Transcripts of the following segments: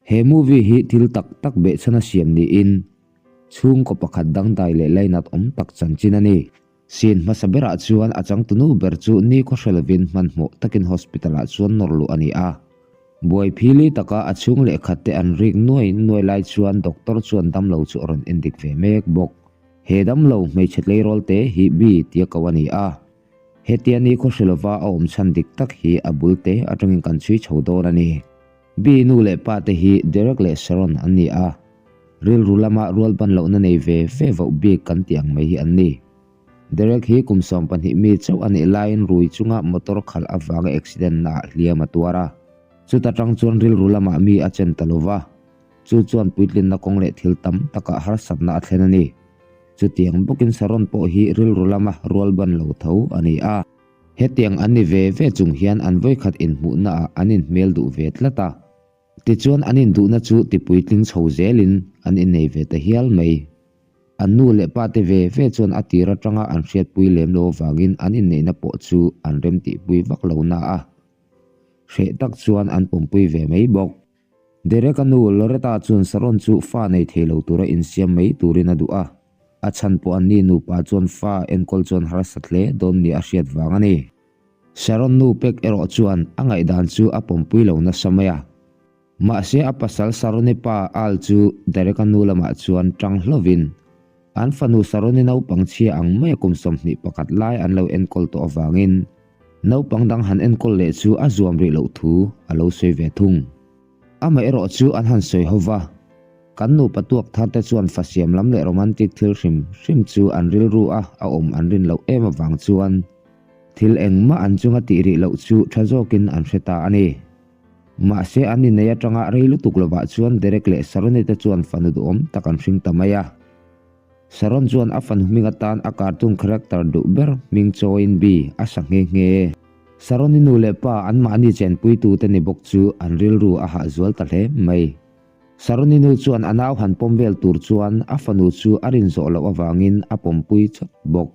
He movie hi thil tak tak behchhana siam niin chhungkaw pakhat dangdai leh lainat awm tak chanchin a ni. Scene hmasa berah chuan a changtunu ber chu nikhaw hre lovin hmanhmawh takin hospital ah chuan nawr luh a ni a. Buai phili taka a chhung leh khat te an rik nuai nuai lai chuan doctor chuan damlo chu a rawn endik ve mek bawk. He damlo hmeichhe tleirawl te hi Bi tia ko a ni a. Hetia nikhaw hre lova a awm chhan dik tak hi a bul te atangin kan chhui chho dawn a ni. Bi nu leh pa te hi Derek leh Sharon an ni a, rilru lama rualban lohna nei ve ve voh bik kan tih ang mai hi an ni. Derek hi kum 12 mi chauh a nih laiin rui chunga motor khalh avanga accident naah hliam a tuar a. Chuta tang chuan rilru lamah mi a chen ta lova, chu chuan puitlinna kawng leh thil tam takah harsatna a thlen a ni. Chutiang bawkin Sharon pawh hi rilru lama rualban lo tho a ni a. Hetiang an ni ve ve chung hian an vawikhat inhmuhna ah an inhmel duh ve tlat a. Tichuan an induhna chu tipuitling chho zelin an innei ve ta hial mai. An nu leh pa te ve ve chuan a tir atanga an hriatpui lem lo avangin an inneihna pawh chu an remtihpui vak lo na a. Hreh tak chuan an pawmpui ve mai bawk. Derek-a nu Loretta chuan Sharon chu fa nei thei lo tura insiam mai turin a duh a, a chhan pawh anni nupa chuan fa enkawl chuan harsat hle dawn nia a hriat vang a ni. Sharon nu pek erawh chuan a ngaihdan chu a pawmpui lo nasa mai a. Mahse a pasal Sharon-i pa Al chu Derek-a nu lamah chuan tang hlovin an fanu Sharon-i naupang chhia ang maia kum 21 lai an lo enkawl tawh avangin Naupang dang han enkawl leh chu a zuam rih loh thu a lo sawi ve thung. Amaherawh chu an han sawi ho va, kan nupa tuak thar te chuan fa siam lam leh romantic thil hrim hrim chu an rilru a a awm an rin loh em avang chuan thil engmah an chunga tih rih loh chu tha zawkin an hre ta a ni. Mahse an innei atanga rei lutuk lovah chuan Derek leh Saroni te chuan fanu duhawm tak an hring ta mai a. Sharon chuan a fanu hming atan a cartoon character duh ber hming chawiin Bee a sa nghe nghe. Sharon-i nu leh pa anmahni chenpuitute ni bawk chu an rilru a hah zual ta hle mai. Sharon-i nu chuan a nau han pawm vel tur chuan a fanu chu a rin zawh loh avangin a pawmpui chawt bawk.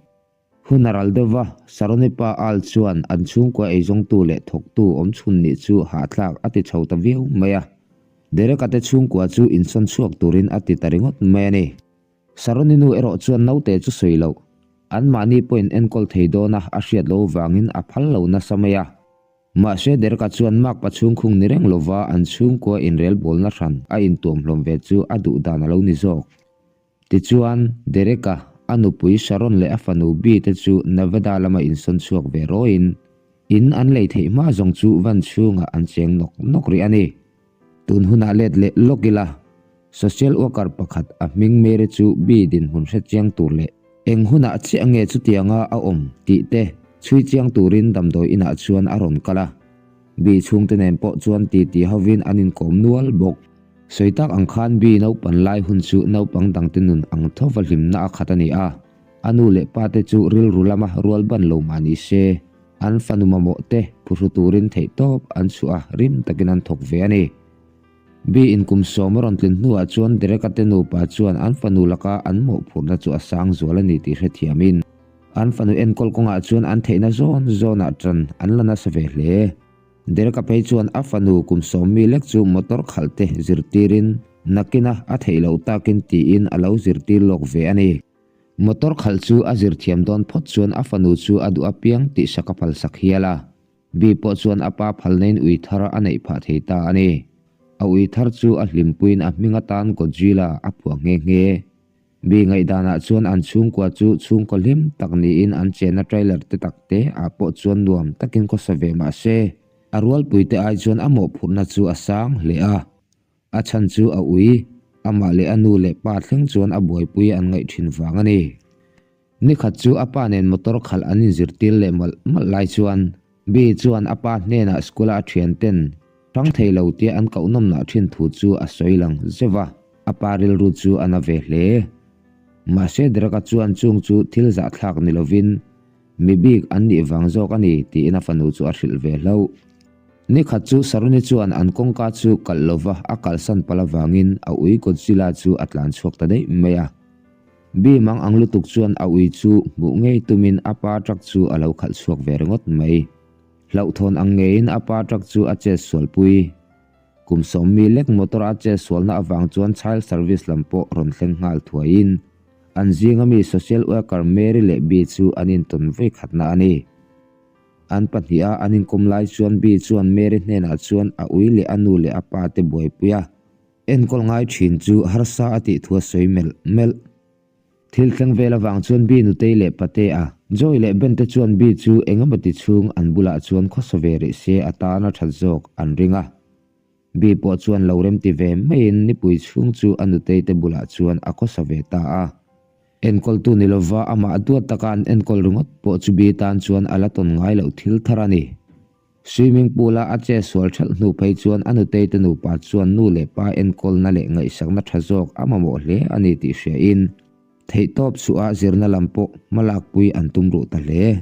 Hun a ral deuh va, Sharon-i pa Al chuan an chhungkua eizawngtu leh thawktu awmchhun nih chu hahthlak a ti chho ta viau mai a. Derek-a te chhungkua chu insawn chhuak turin a ti ta ringawt mai a ni. Saroni nu erawh chuan naute chu sawi loh, anmahni pawhin enkawl thei dawna a hriat loh vangin a phal lo nasa mai a. Mahse Derek-a chuan makpa chhungkhung ni reng lova an chhungkua inrelbawlna hran a intuamhlawm ve chu a duh dan a lo ni zawk. Tichuan, Derek-a, a nupui Sharon leh a fanu Bee te chu Nevada lama insawn chhuak ve rawhin, in an lei theih hma zawng chu van chhungah an cheng nawk nawk rih a ni. Tun hunah let leh lawk ila, social worker pakhat a hming Mary chu Bee dinhmun hre chiang tur leh eng hunah chiah nge chutianga a awm tih te chhui chiang turin damdawi inah chuan a rawn kal a. Bee chhungte nen pawh chuan titi hovin an inkawm nual bawk. Sawi tak ang khan Bi naupan lai hun chu naupang dangte nun ang thova hlimna a khat a ni a, a nu leh pa te chu rilru lama rual ban lo mah ni se, an fanu mamawh te phuhru turin theihtawp an chhuah a, rim takin an thawk ve a ni. Bi in kum sawm a rawn tlin hnuah chuan Derek-a te nupa chuan an fanu laka an mawhphurhna chu a sang zual a ni tih hrethiamin an fanu enkawl kawngah chuan an theihna zawn zawnah tan an la nasa ve hle. Derek-a phei chuan a fanu kum sawmmi lek chu motor khalh te zirtirin nakina a theih loh takin tiin a lo zirtir lawk ve a ni. Motor khalh chu a zir thiam dawn phawt chuan a fanu chu a duh apiang tih sak a phalsak hial a. Bi pawh chuan a pa phalnain ui thar a neih phah thei ta a ni. A ui thar chu a hlimpuiin a hming atan Godzilla a phuah nghe nghe. Mi ngaihdanah chuan an chhungkua chu chhungkaw hlim tak niin an chenna trailer te tak te ah pawh chuan nuam takin khawsa ve mah se, a rualpui te ai chuan a mawhphurhna chu a sang hle a. A chhan chu a ui, amah leh a nu leh pa thleng chuan a buaipui an ngaih thin vang a ni. Nikhat chu a pa nen motor khalh an inzirtir leh malh malh lai chuan Bi chuan a pa hnenah school-a a thian ten hrang thei lo tia an koh nawmnah thin thu chu a sawi lang zeuh a, a pa rilru chu a na ve hle. Mahse Derek-a chuan chung chu thil zahthlak ni lovin mi bik an nih vang zawk a ni tiin a fanu chu a hrilh ve hlauh. Nikhat chu Saruni chuan an kawngka chu kalh lova a kalsan palh avangin a ui Godzilla chu a tlan chhuak ta daih mai a. Bi mang ang lutuk chuan a ui chu hmuh ngei tumin a pa truck chu a lo khalh chhuak ve ringawt mai. Hlauhthawn ang ngeiin a pa truck chu a chet sualpui. Kum 10 lek motor a che sualna avang chuan child service lam pawh rawn thleng nghal thuaiin an zinga mi social worker Mary leh Bee chu an intawn vawi khatna a ni. An pahniha an inkawm lai chuan Bee chuan Mary hnenah chuan a ui leh a nu leh a pa te buaipui a enkawl ngai thin chu harsa a tih thu a sawi melh melh. Thil thleng vel avang chuan Bee nutei leh pate a Joy leh Ben te chuan Bee chu engemaw ti chhung an bulah chuan khawsa ve rih se a tan a that zawk an ring a. Bee pawh chuan lo rem ti ve maiin nipui chhung chu a nutei te bulah chuan a khawsa ve ta a. Enkawltu ni lova amah duat taka an enkawl ringawt pawh chu Bee tan chuan a la tawn ngai loh thil thar a ni. Swimming pool a a che sual ṭhelh hnu phei chuan a nutei te nupa chuan nu leh pa enkawlna leh ngaihsakna ṭha zawk a mamawh hle a ni tih hriain theihtawp chhuah zirna lam pawh hmalakpui an tum ruh ta hle.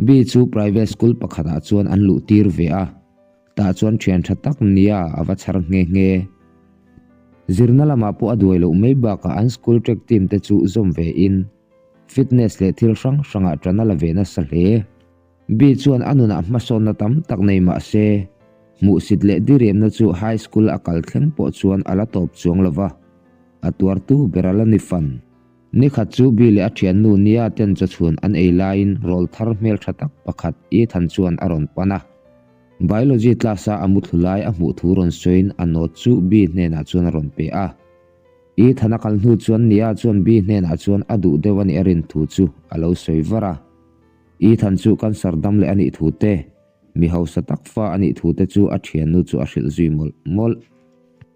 Bee chu private school pakhatah chuan an luh tir ve a, tah chuan ṭhian ṭha tak nia a va chhar nghe nghe. Zirna lamah pawh a duai loh mai bakah an school track team te chu zawm ve in fitness leh thil hrang hrangah ṭan a la ve nasa hle. Bee chuan a nunah hmasawnna tam tak nei mah se, hmuhsit leh diriamna chu high school a kal thleng pawh chuan a la tawp chuang lo va, a tuartu ber a la ni fan. Nikhat chu Bee leh a thiannu Nia ten chawchhun an ei laiin rawl thar hmeltha tak pakhat Ethan chuan a rawn pan a. Biology class-a a muthlu lai a hmuh thu rawn sawiin a note chu Bee hnenah chuan a rawn pe a. Ethan a kal hnu chuan Nia chuan Bee hnenah chuan a duh deuh a nih a rin thu chu a lo sawi var a. Ethan chu cancer dam leh a nih thu te, mi hausa tak fa a nih thu te chu a thiannu chu a hrilh zui mawlh mawlh.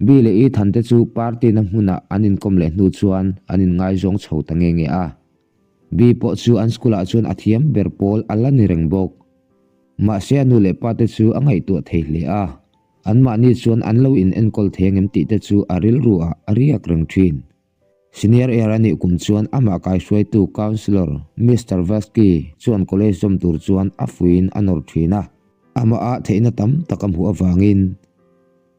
Bee leh Ethan te chu party na hmunah an inkawm leh hnu chuan an inngaizawng chho ta nge nge a. Bee pawh chu an school ah chuan a thiam ber pawl a la ni reng bawk. Mahse a nu leh pa te chu a ngaihtuah thei hle a, anmahni chuan an lo in enkawl thei angem tih te chu a rilru ah a riak reng thin. Senior Year a nih kum chuan amah kaihruaitu Councillor Mister Vasky chuan college zawm tur chuan a fuiin a nawr thin a. Amah ah theihna tam tak a hmuh avangin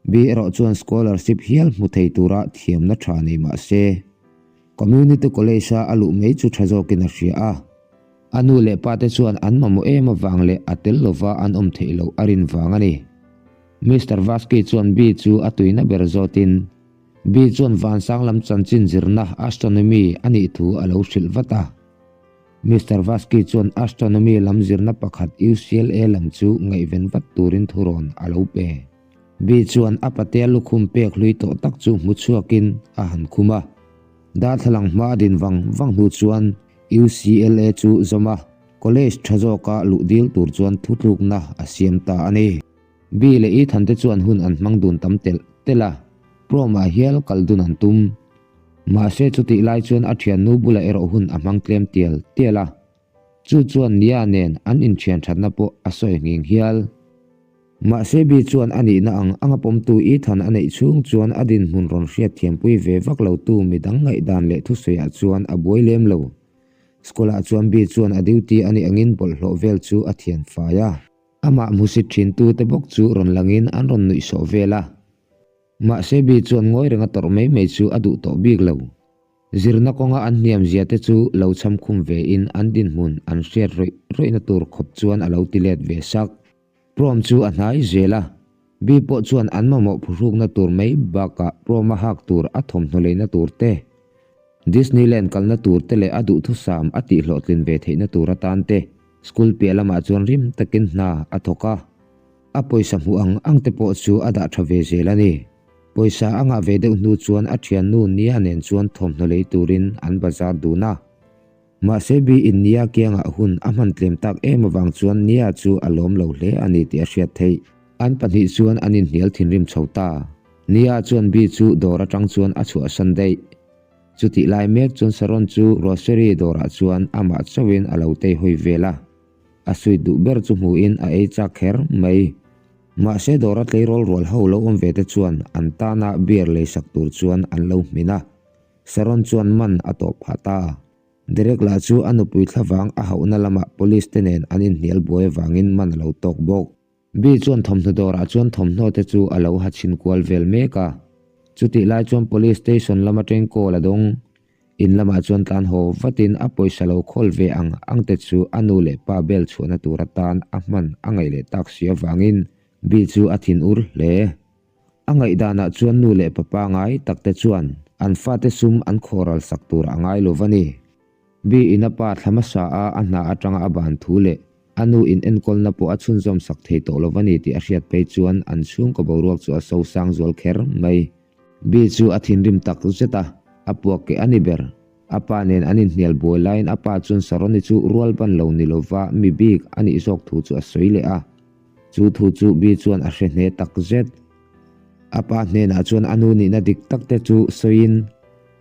Bee erawh chuan scholarship hial hmu thei tura thiamna tha nei mah se, Community College a a luh mai chu tha zawkin a hria a. A nu leh pa te chuan an mamawh em avang leh a tel lova an awm theih loh a rin vang a ni. Mister Vasky chuan Bee chu a tuina ber zawtin Bee chuan vansang lam chanchin zirna astronomy a nih thu a lo hrilh vat a. Mister Vasky chuan astronomy lam zirna pakhat UCLA lam chu ngaihven vat turin thurawn a lo pe. Bee chuan a patea lukhum pek hlui tawh tak chu hmu chhuakin a han khum a. Darthlalang hma a din vang vang hnu chuan UCLA chu zawm a, college tha zawka luh dil tur chuan thutlukna a siam ta a ni. Bee leh Ethan te chuan hun an hmang dun tam telh telh a, prom ah hial kal dun an tum. Mahse chutih lai chuan a thiannu bulah erawh hun a hmang tlem tial tial a, chu chuan Nia nen an inthian thatna pawh a sawi nghing hial. Mahse Bee chuan a nihna ang anga pawmtu Ethan a neih chhung chuan a dinhmun rawn hriatthiampui ve vak lotu midang ngaihdan leh thusawiah chuan a buai lem lo. School ah chuan Bee chuan a duty a nih angin bawlhhlawh vel chu a thian fai a. Amah hmusit thintu te bawk chu rawn langin an rawn nuih sawh vel a. Mahse Bee chuan ngawi renga tawrh mai mai chu a duh tawh bik lo. Zirna kawnga an hniam zia te chu lo cham khum ve in an dinhmun an hriat rawih rawihna tur khawp chuan a lo ti let ve sak. Prom chu a hnai zel a. Bee pawh chuan an mamawh phuhrukna tur mai bakah prom a hak tur a thawmhnaw leina tur te, Disneyland kalna tur te leh a duhthusam a tihhlawhtlin ve theihna tur atan te School piah lamah chuan rim takin hna a thawk a, a pawisa hmuh ang ang te pawh chu a dah tha ve zel a ni. Pawisa a ngah ve deuh hnu chuan a thiannu Nia nen chuan thawmhnaw lei turin an bazar dun a. Mahse Bi in Nia kiangah hun a hman tlem tak em avang chuan Nia chu a lawm lo hle a ni tih a hriat theih. An pahnih chuan an inhnial thinrim chho ta. Nia chuan Bi chu dawr atang chuan a chhuahsan daih. Chutih lai mek chuan Saron chu grocery dawrah chuan amah chauhin a lo tei hawi vel a, a sweet duh ber chu hmuhin a ei chak kher mai. Mahse dawra tleirawl rual ho lo awm ve te chuan an tana beer leisak tur chuan an lo hmin a, Saron chuan man a tawh phah ta. Derek lah chu a nupui thlavang a hauhna lamah police te nen an inhnial buai avangin man a lo tawk bawk. Bee chuan thawmhnaw dawrah chuan thawmhnaw te chu a lo ha chhin kual vel mek a. Chutih lai chuan Police Station lama teng call a dawng. In lamah chuan tlan haw vatin a pawisa lo khawl ve ang ang te chu a nu leh pa bel chhuahna tur atan a hman a ngaih leh tak si avangin Bee chu a thin ur hle. A ngaihdanah chuan nu leh pa pangai takte chuan an fate sum an khawhral sak tur a ngai lo va ni. Bi in a pa thla hmasa a a hna atanga a ban thu leh a nu in enkawlna pawh a chhunzawm sak thei tawh lo va ni tih a hriat phei chuan an chhungkaw boruak chu a sosang zual kher mai. Bi chu a thinrim tak zet a, a puak keh a ni ber. A pa nen an inhnial buai laiin a pa chuan Saroni chu rual ban lo ni lova mi bik a nih zawk thu chu a sawi leh a. Chu thu chu Bi chuan a hre hne tak zet. A pa hnenah chuan a nu nihna dik tak te chu sawiin,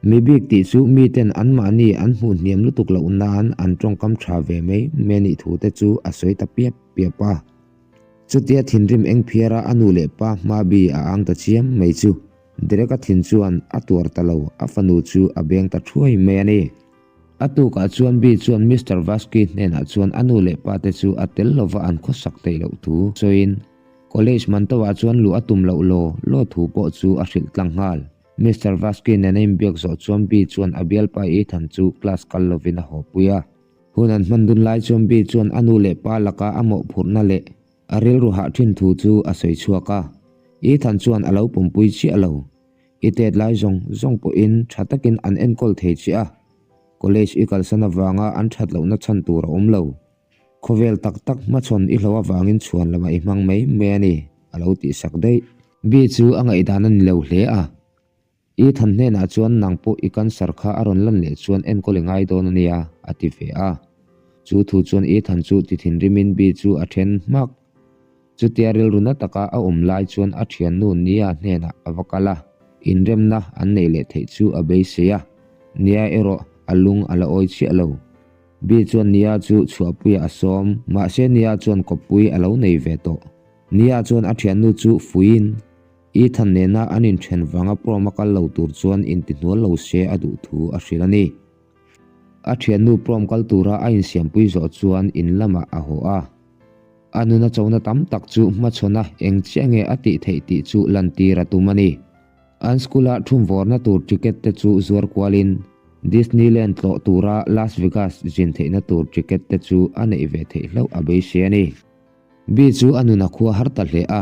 Mi bik tih chu miten anmahni an hmuh hniam lutuk loh nan an tawngkam tha ve mai mai a nih thu te chu a sawi ta piap piap a. Chutia thinrim eng phiara a nu leh pa hma bi a ang ta chiam mai chu Derek-a thin chuan a tuar ta lo, a fanu chu a beng ta thuai mai a ni. A tukah chuan Bi chuan Mister Vasky hnenah chuan a nu leh pa te chu a tel lova an khawsak theih loh thu sawiin College man tawah chuan luh a tum loh law law thu pawh chu a hrilh tlang nghal. Mister Vasky nena inbiak zawh chuan Bi chuan a bialpa Ethan chu class kal lovin a haw pui a. Hun an hman dun lai chuan Bi chuan a nu leh pa laka a mawhphurhna leh a rilru hah thin thu chu a sawi chhuak a. Ethan chuan a lo pumpui chiah lo. I tet lai zawng zawng pawhin tha takin an enkawl thei chiah a. College i kalsan avanga an that lohna chhan tur a awm lo. Khawvel tak tak hmachhawn i hlo avangin chhuan lamah i hmang mai mai a ni, a lo tihsak daih. Bi chu a ngaihdan a ni lo hle a. Ethan hnenah chuan nang pawh i cancer kha a rawn lan leh chuan enkawl i ngai dawn a nia, a ti ve a. Chu thu chuan Ethan chu ti thinrimin Bi chu a then hmak. Chutia rilru na taka a awm lai chuan a thiannu Nia hnenah a va kal a, inremna an neih leh theih chu a beisei a. Nia erawh a lung a la awi chiah lo. Bi chuan Nia chu chhuahpuiah a sawm, mahse Nia chuan kawppui a lo nei ve tawh. Nia chuan a thiannu chu fuiin Ethan nena an inthen vanga prom a kal lo tur chuan intihnual lo se a duh thu a hrilh a ni. A thiannu prom kal tura a insiampui zawh chuan in lamah a haw a. A nuna chona tam tak chu hmachhawn a eng chiah nge a tih theih tih chu lantir a tum a ni. An school-a thumvawrna tur ticket te chu zuar kualin Disneyland tlawh tura Las Vegas zin theihna tur ticket te chu a neih ve theih hlauh a beisei a ni. Bi chu a nun a khua har ta hle a,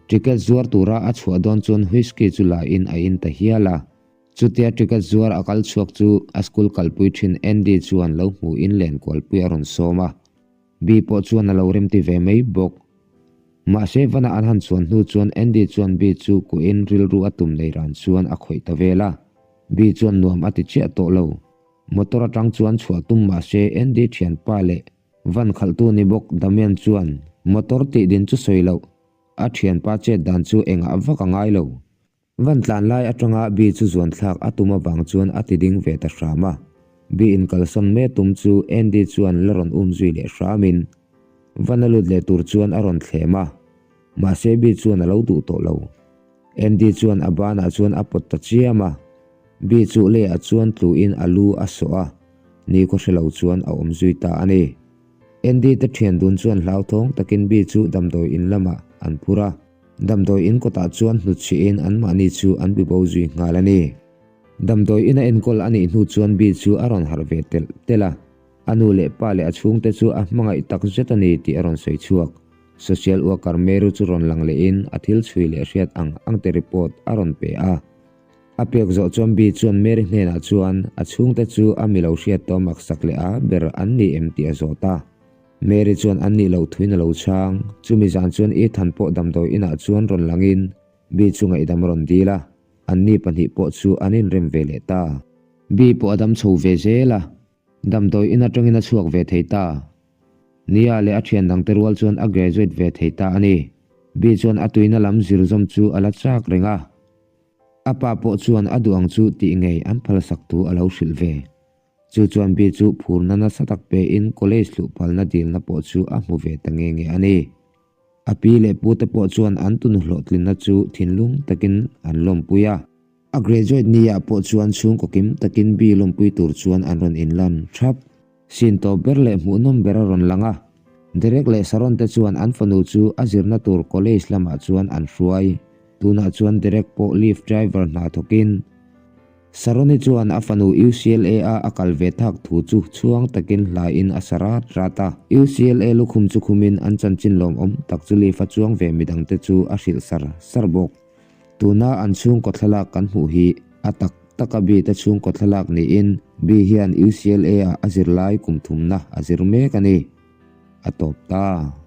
ticket zuar tura a chhuah dawn chuan whisky chu la in a in ta hial a. Chutia ticket zuar a kal chhuak chu a school kalpui thin Andy chuan lo hmuhin lenkualpui a rawn sawm a. Bi pawh chuan a lo remti ve mai bawk. Mahse vana an han chuan hnu chuan Andy chuan Bi chu kuhin rilru a tum nei ran chuan a khawih ta vel a. Bi chuan nuam a ti chiah tawh lo. Motor atang chuan chhuah tum mahse Andy thianpa leh van khalhtu ni bawk Damian chuan motor tih din chu sawi loh a thianpa chet dan chu engah vak a ngai lo. Van tlan lai atanga Bi chu zuan thlak a tum avang chuan a ti ding ve ta hram a. Bi in kalsawn me tum chu Andy chuan la rawn um zui leh hramin van a lut leh tur chuan a rawn thlem a. Mahse Bi chuan a lo duh tawh lo. Andy chuan a banah chuan a pawt ta chiam a. Bi chu leiah chuan tluin a lu a sawh a, ni khaw hre lo chuan a awm zui ta a ni. Andy te thian dun chuan hlauthawng takin Bi chu damdawi in lamah an phur a. Damdawi in kawtah chuan hnutchhihin anmahni chu an bibo zui nghal a ni. Damdawi ina enkawl a nih hnu chuan Bi chu a rawn harh ve telh telh a, a nu leh pa leh a chhungte chu a hmangaih tak zet a ni tih a rawn sawi chhuak. Social worker Meru chu rawn lang lehin a thil chhui leh hriat ang ang te report a rawn pe a. A pek zawh chuan Bi chuan Mary hnenah chuan a chhungte chu a mi lo hriat tawh maksak leh a ber an ni em tih a zawt a. Mary chuan an nih loh thuin a lo chhang. Chumi zan chuan Ethan pawh damdawi inah chuan rawn langin Bi chu ngaihdam a rawn dil a, anni pahnih pawh chu an inrem ve leh ta. Bi pawh a dam chho ve zel a, damdawi in atangin a chhuak ve thei ta. Nia leh a thian dangte rual chuan a graduate ve thei ta a ni. Bi chuan a tuina lam zir zawm chu a la chak reng a. A pa pawh chuan a duh ang chu tih ngei an phalsak thu a lo hrilh ve. Chu chuan Bi chu phurna nasa tak pein college hluh palna dilna pawh chu a hmu ve ta nge nge a ni. A pi leh pute pawh chuan an tunu hlawhtlinna chu thinlung takin an lawmpui a. A graduate ni-ah pawh chuan chhungkaw kim takin Bi lawmpui tur chuan an rawn inlan thap. Sin tawp ber leh hmuhnawm ber a rawn lang a. Derek leh Sharon te chuan an fanu chu a zirna tur college lamah chuan an hruai. Tunah chuan Derek pawh Lyft driver hna thawkin Saroni chuan a fanu UCLA-a a kal ve thak thu chu chhuang takin hlaiin a sa rat rat a. UCLA lukhum chu khumin an chanchin lawmawm tak chu Leaf-a chuang ve midangte chu a hrilh sar sar bawk. Tuna an chhungkaw thlalak kan hmuh hi a tak taka Bee te chhungkaw thlalak niin Bee hian UCLA ah a zirlai kum thumna a zir mek a ni. A tawp ta.